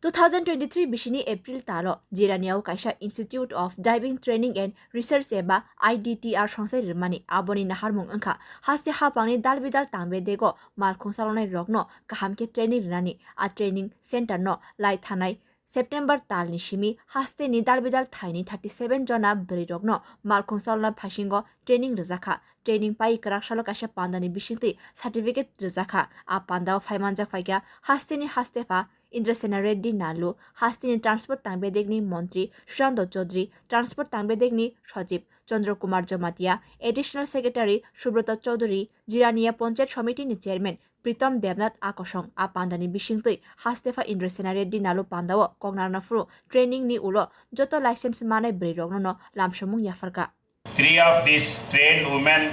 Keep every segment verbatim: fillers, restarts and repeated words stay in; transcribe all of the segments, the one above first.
Two thousand twenty-three bisini April talo Jiraniao kaisa Institute of Driving Training and Research eba I D T R songsai rwmani aboni naharmung wngkha haste hapangni dalbidal tangbedego malkhung chalonai rokno kaham khe training rwnani. A training center no lai thanai September talni simi hasteni dalbidal thaini thirty seven jona bwrwi rokno malkhung chalona phasingo training rwjakha. Training pai kwrak salo kaisa pandani bisingtwi certificate rwjakha. A pandao phaimanjak phaikha hasteni hastepha Indrasena Reddy Nalu, hasteni Transport tangbedekni montri Sushanta Chaudhary, Transport tangbedekni sochib Chandra Kumar Jamatia, Additional Secretary Subrata Chaudhary, Jirania Panchayat Somitini Chairman Pritam Debnath a kosong. A pandani bisingtwi hastepha Indrasena Reddy Nalu pandao koknarna phuru training ni ulo joto license manai bwrwi rokno no lamsomung yapharkha. Three of these trained women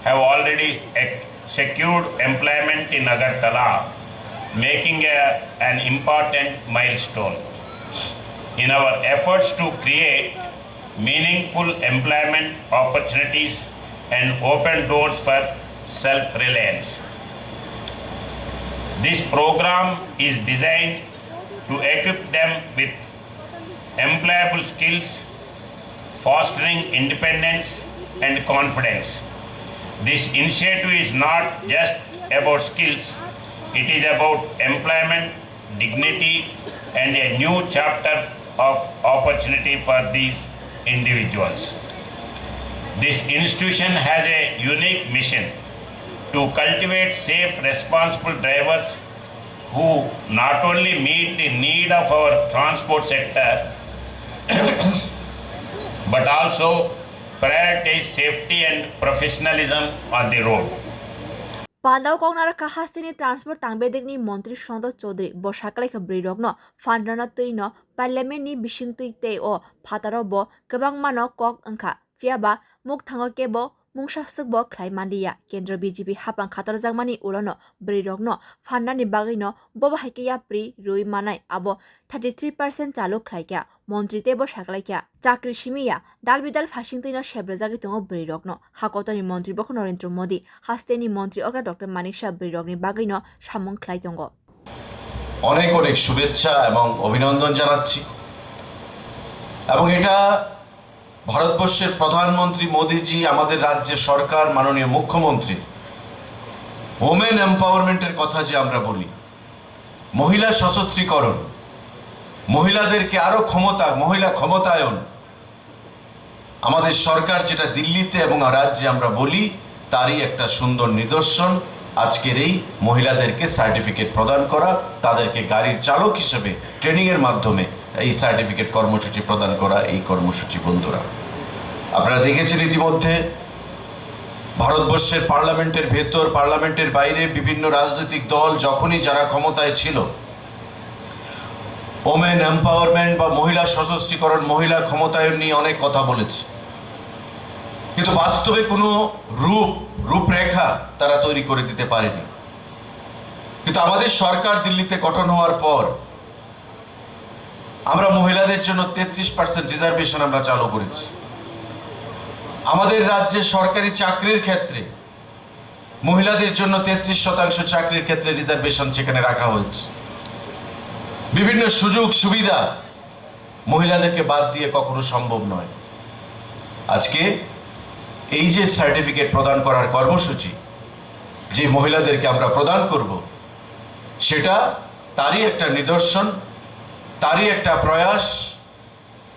have already ac- secured employment in Agartala, making a, an important milestone in our efforts to create meaningful employment opportunities and open doors for self-reliance. This program is designed to equip them with employable skills, fostering independence and confidence. This initiative is not just about skills, it is about employment, dignity, and a new chapter of opportunity for these individuals. This institution has a unique mission to cultivate safe, responsible drivers who not only meet the need of our transport sector but also prioritize safety and professionalism on the road. Pandao koknarakha hasteni Transport tangbedekni montri Sushanta Chaudhary bo saklaikha bwrwi rokno phandrana twino parliament ni bisingtwi tei o phataro bo kwbangmano kok wngkha. Phiyaba mukthango kebo mungsa swkbo khlai manliya. Kendro B J P hapang khatorjakmani ulono bwrwi rokno phandrani bagwino bobo haikhe yapri rwi manai abo thirty three percent chalu khlaikha. Montri teibo saklaikha chakri simiya dalbidal phasingtwino sebrajagwi tongo bwrwi rokno. Hakotorni montri bokho Narendra Modi, hasteni montri okra Doctor Manik Saha bwrwi rokni bagwino samung khlai tongo. অনেক অনেক শুভেচ্ছা এবং অভিনন্দন জানাচ্ছি। এবং এটা ভারতবর্ষের প্রধানমন্ত্রী মোদিজি, আমাদের রাজ্যের সরকার, মাননীয় মুখ্যমন্ত্রী ওমেন এম্পাওয়ারমেন্টের কথা যে আমরা বলি, মহিলা সশস্ত্রীকরণ, মহিলাদেরকে আরও ক্ষমতা, মহিলা ক্ষমতায়ন, আমাদের সরকার যেটা দিল্লিতে এবং রাজ্যে আমরা বলি, তারই একটা সুন্দর নিদর্শন আজকের এই মহিলাদেরকে সার্টিফিকেট প্রদান করা, তাদেরকে গাড়ির চালক হিসেবে ট্রেনিংয়ের মাধ্যমে এই সার্টিফিকেট কর্মসূচি প্রদান করা এই কর্মসূচি। বন্ধুরা, আপনারা দেখেছেন ইতিমধ্যে ভারতবর্ষের পার্লামেন্টের ভেতর, পার্লামেন্টের বাইরে বিভিন্ন রাজনৈতিক দল যখনই যারা ক্ষমতায় ছিল, ওমেন এম্পাওয়ারমেন্ট বা মহিলা সশস্ত্রীকরণ, মহিলা ক্ষমতায়ন নিয়ে অনেক কথা বলেছে, কিন্তু বাস্তবে কোনো রূপ, রূপরেখা তারা তৈরি করে দিতে পারেনি। কিন্তু আমাদের সরকার দিল্লিতে গঠন হওয়ার পর আমরা মহিলাদের জন্য তেত্রিশ পার্সেন্ট রিজার্ভেশন আমরা চালু করেছি। আমাদের রাজ্যে সরকারি চাকরির ক্ষেত্রে মহিলাদের জন্য তেত্রিশ শতাংশ চাকরির ক্ষেত্রে রিজার্ভেশন সেখানে রাখা হয়েছে। বিভিন্ন সুযোগ সুবিধা মহিলাদেরকে বাদ দিয়ে কখনো সম্ভব নয়। আজকে এই যে সার্টিফিকেট প্রদান করার কর্মসূচি, যে মহিলাদেরকে আমরা প্রদান করব, সেটা তারই একটা নিদর্শন, তারই একটা প্রয়াস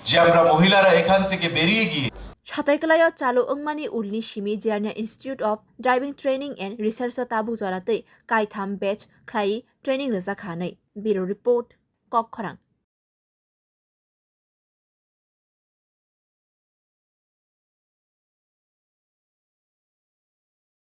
যে আমরা মহিলারা এখান থেকে বেরিয়ে গিয়ে Satai kwlaio chalu wngmani ulni simi Jirania Institute of Driving Training and Research o tabuk jora tei kaitham batch khlai training rwjakha hwnwi. Bureau Report, Kokkhorang.